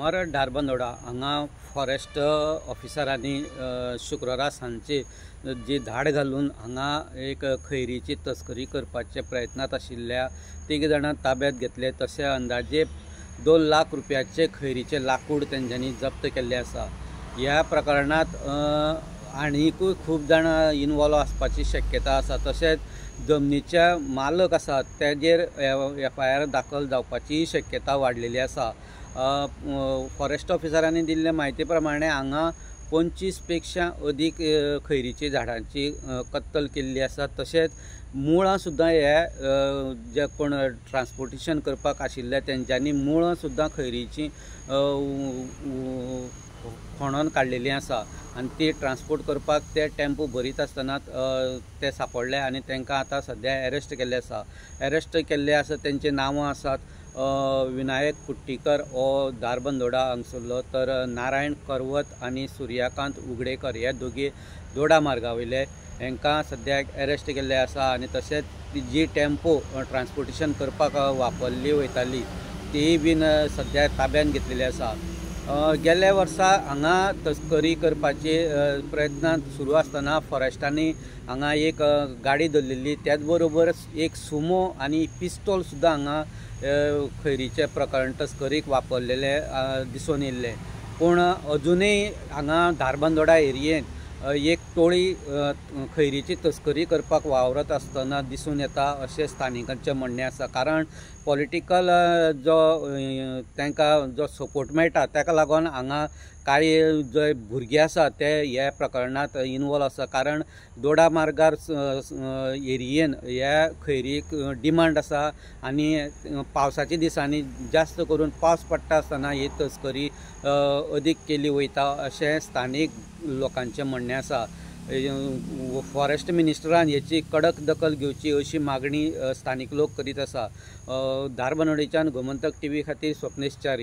सोमारा धारबांदोडा हांगा फॉरेस्ट ऑफिसरांनी शुक्रारा सांजची जी धाड घालून हांगा एक खैरीची तस्करी करपाच्या प्रयत्नांत आशिल्ल्या 3 जाणां ताब्यात घेतले. तशें अंदाजे 2 लाख रुपयाचे खैरीचे लाकूड तेंच्यांनी जप्त केल्ले आसा. ह्या प्रकरणांत आनीकूय खूब जाणां इनवॉल्व आसपाची शक्यता आसा. तशेंच जमनीचे मालक आसात तेजेर FIR दाखल जावपाची शक्यता वाडलेली आसा. फॉरेस्ट ऑफिसरांनी दिल्ले म्हायती प्रमाणे हांगा 25 पेक्षा अदीक खैरीची झाडांची कत्तल केल्ली आसा. तशेंच मुळां सुद्दां हे जे कोण ट्रान्सपोर्टेशन करपाक आशिल्ले तेंच्यांनी मुळां सुद्दां खैरीची खणोन काडलेली आसा आनी ती ट्रान्सपोर्ट करपाक ते टेम्पो भरीत आसतना ते सापडले आनी तांकां आतां सद्या एरेस्ट केल्ले आसा. एरेस्ट केल्ले आसा तेंची नांवां आसात विनायक कुट्टीकर हो धारबांदोडा हांगसरलो, तर नारायण करवत आनी सूर्यकांत उगडेकर हे दोगी दोडा मार्गा वयले हांकां सद्याक एरेस्ट केल्ले आसा. आनी तशेंच जी टेम्पो ट्रान्सपोर्टेशन करपाक वापरली वयताली तीय बीन सद्या ताब्यान घेतलेली आसा. गेल्या वर्सा हांगा तस्करी करपाचे प्रयत्न सुरू आसतना फॉरेस्टांनी हांगा एक गाडी धरलेली, त्याच बरोबर एक सुमो आनी पिस्तोल सुद्दां हांगा खैरीचे प्रकरण तस्करीक वापरलेले दिसून येयल्ले. पूण अजुनूय हांगा धारबांदोडा एरियेंत एक टोळी खैरीची तस्करी करपाक वावरत आसतना दिसून येता अशें स्थानिकांचें म्हणणें आसा. कारण पॉलिटिकल जो तांकां जो सपोर्ट मेळटा ताका लागून हांगा कांय जे भुरगे आसा ते ह्या प्रकरणांत इनवॉल्व आसा. कारण दोडा मार्गार एरियेन ह्या खैरीक डिमांड आसा आनी पावसाच्या दिसांनी जास्त करून पावस पडटा आसतना ही तस्करी अदीक केली वयता अशें स्थानीक लोकांचें म्हणणें आसा. फॉरेस्ट मिनिस्टरान हेची कडक दखल घेवची अशी मागणी स्थानीक लोक करीत आसा. धारबांदोडेच्यान गोमंतक TV खातीर स्वप्नेश च्यारी.